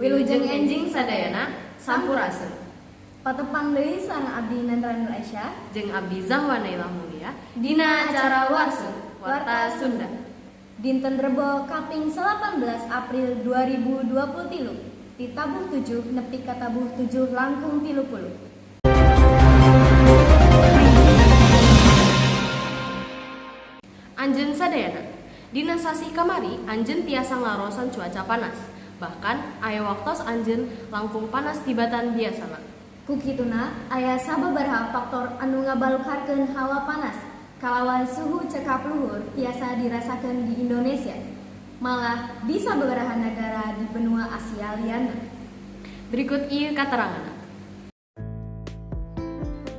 Wilujeng enjing sadayana, sampurasun. Patepang deui sareng abdi Nandra Nur Aisyah jeung abdi Zahwa Naila Mulia dina acara Warsun, Warta Sunda. Dinten Rebo kaping 18 April 2023 di tabuh 7 nepi ka tabuh 7 langkung 30. Anjeun sadayana, dina sasih kamari anjeun tiasa ngaraosan cuaca panas. Bahkan aya waktos anjeun langkung panas tibatan biasana. Ku kituna aya sababaraha faktor anu ngabalukarkeun hawa panas kalawan suhu cekap luhur tiasa dirasakeun di Indonesia. Malah di sababaraha nagara di benua Asia lianna. Berikut ieu kateranganna.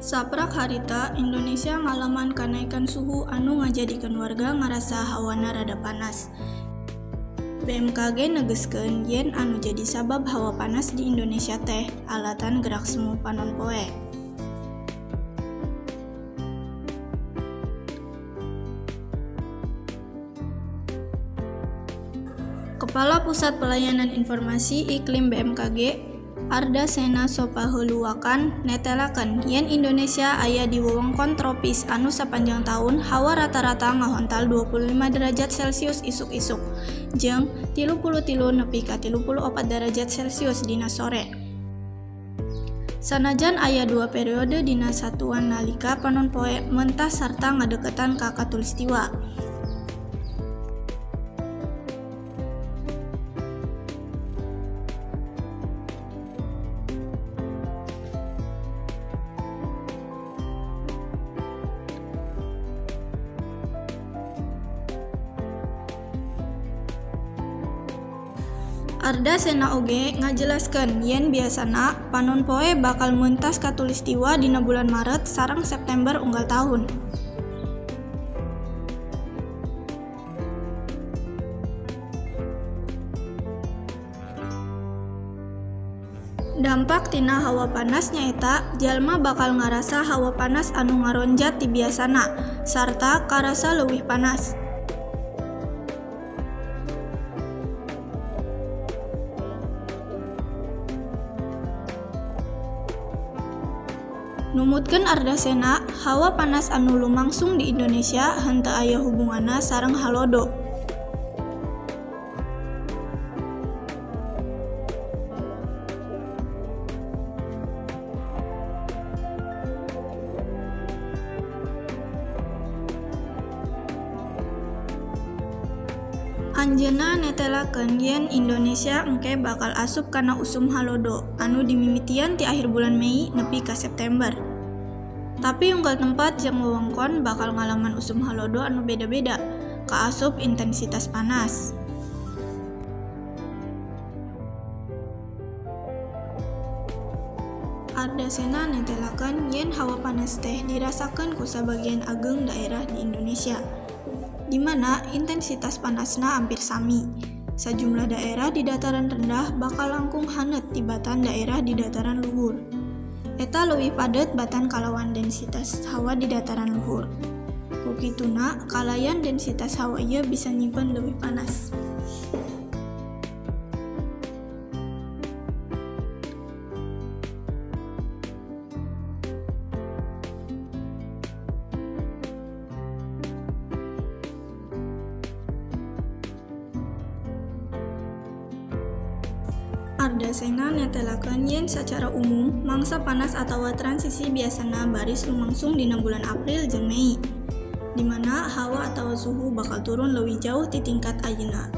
Saprak harita Indonesia ngalaman kanaikan suhu anu ngajadikeun warga ngarasa hawana rada panas. BMKG negeskeun yen anu jadi sabab hawa panas di Indonesia teh alatan gerak semu panon poe. Kepala Pusat Pelayanan Informasi Iklim BMKG Ardhasena Sopaheluwakan netelakeun yen Indonesia aya di wewengkon tropis anu sapanjang taun hawa rata-rata ngahontal 25 derajat Celcius isuk-isuk jeung 33 nepi ka 34 derajat Celcius dina sore. Sanajan aya dua periode dina satuan nalika panon poe mentas sarta ngadeukeutan ka katulistiwa. Ardhasena oge ngajelaskeun yen biasana panon poe bakal mentas katulistiwa dina bulan Maret sareng September unggal tahun. Dampak tina hawa panas nyaeta jalma bakal ngarasa hawa panas anu ngaronjat ti biasana sarta karasa leuwih panas. Numutkeun Ardhasena, hawa panas anu lumangsung di Indonesia henteu aya hubunganna sareng halodo. Anjeunna netelakeun yen Indonesia engke bakal asup kana usum halodo anu dimimitian ti akhir bulan Mei nepi ka September. Tapi unggal tempat jeung wewengkon bakal ngalaman usum halodo anu beda-beda, kaasup intensitas panas. Ardhasena netelakeun yen hawa panas teh dirasakeun ku sabagian ageung daerah di Indonesia, di mana intensitas panasna hampir sami. Sajumlah daerah di dataran rendah bakal langkung haneut tibatan daerah di dataran luhur. Eta leuwih padet batan kalawan densitas hawa di dataran luhur. Ku kituna, kalayan densitas hawa ieu bisa nyimpen leuwih panas. Ardhasena netelakeun yen sacara umum mangsa panas atawa transisi biasana baris lumangsung dina bulan April jeung Mei, di mana hawa atawa suhu bakal turun leuwih jauh ti tingkat ayeuna.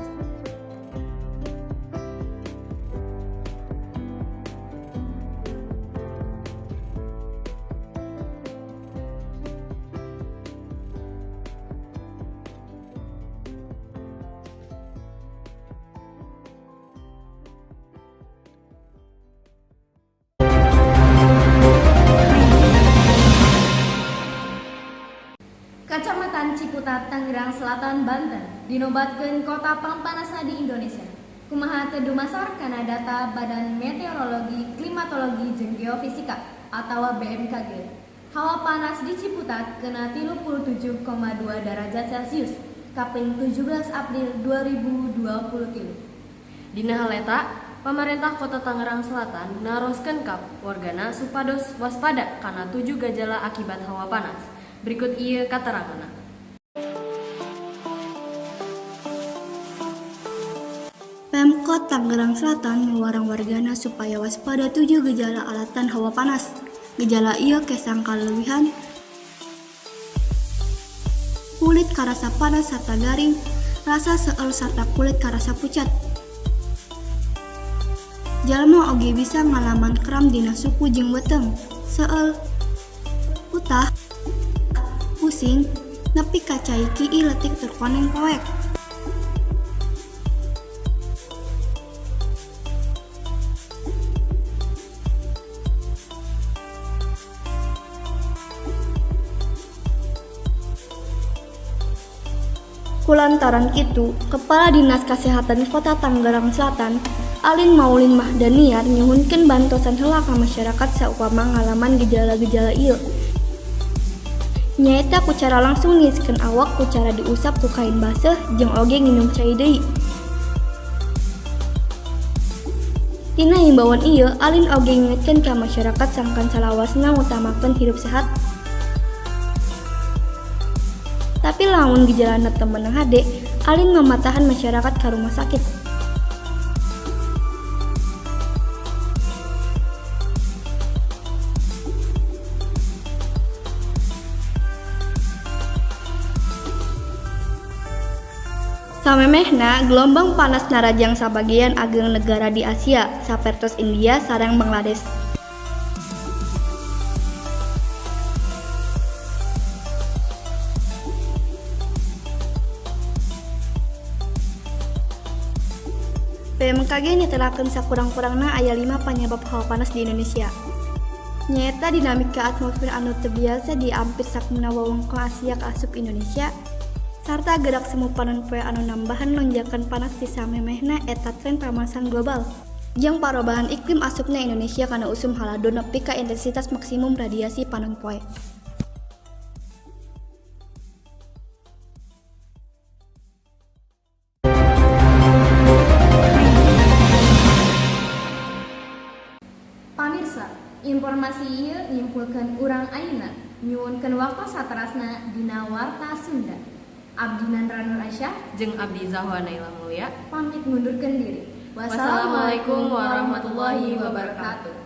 Kacamatan Ciputat, Tangerang Selatan, Banten dinobatkeun kota pangpanasna di Indonesia. Kumaha teu dumasar kana data Badan Meteorologi, Klimatologi jeung Geofisika atawa BMKG. Hawa panas di Ciputat kena 37,2 derajat Celcius kaping 17 April 2023. Dina hal eta, Pemerintah Kota Tangerang Selatan naroskeun ka wargana supados waspada kana 7 gejala akibat hawa panas. Berikut ieu kateranganna. Pemkot Tangerang Selatan ngawarang wargana supaya waspada 7 gejala alatan hawa panas. Gejala ieu kesang kaleuwihan, kulit karasa panas sarta garing, rasa seueul sarta kulit karasa pucat. Jalma oge bisa ngalaman kram dina suku jeung weteng, seueul, utah, pusing, nepi ka cai kiih leutik tur koneng poek. Kulantaran kitu, Kepala Dinas Kesehatan Kota Tangerang Selatan, Alin Maulin Mahdaniar nyuhunkeun bantosan heula ka masyarakat saupama ngalaman gejala-gejala ieu. Nyaeta ku cara langsung niiskeun awak ku cara diusap ku kain baseuh jeung oge nginum cai deui. Tina himbauan ieu, Alin oge ngingetkeun ka masyarakat sangkan salawasna ngutamakeun hirup sehat. Tapi lamun gejalana teu meunang hade, Alin mamatahan masyarakat ka rumah sakit. Samemehna, gelombang panas narajang sabagian ageng negara di Asia, sapertos India sareng Bangladesh. BMKG nyetelakeun sakurang-kurangna aya 5 panyabab hawa panas di Indonesia. Nyaeta dinamika atmosfer anu teu biasa di ampir sakumna wewengkon Asia kaasup Indonesia, sarta gerak semu panon poe anu nambahan lonjakan panas di samemehna eta tren pamanasan global. Jeung parobahan iklim asupna Indonesia kana usum halado nepi ka intensitas maksimum radiasi panon poe. Pamirsa, informasi ieu nyimpulkeun urang ayeuna nyuwunkeun waktu saterasna dina Warta Sunda. Abdi Nandra Nur Aisyah jeung Abdi Zahwa Naila Mulia pamit ngundurkeun diri. Wassalamualaikum warahmatullahi wabarakatuh.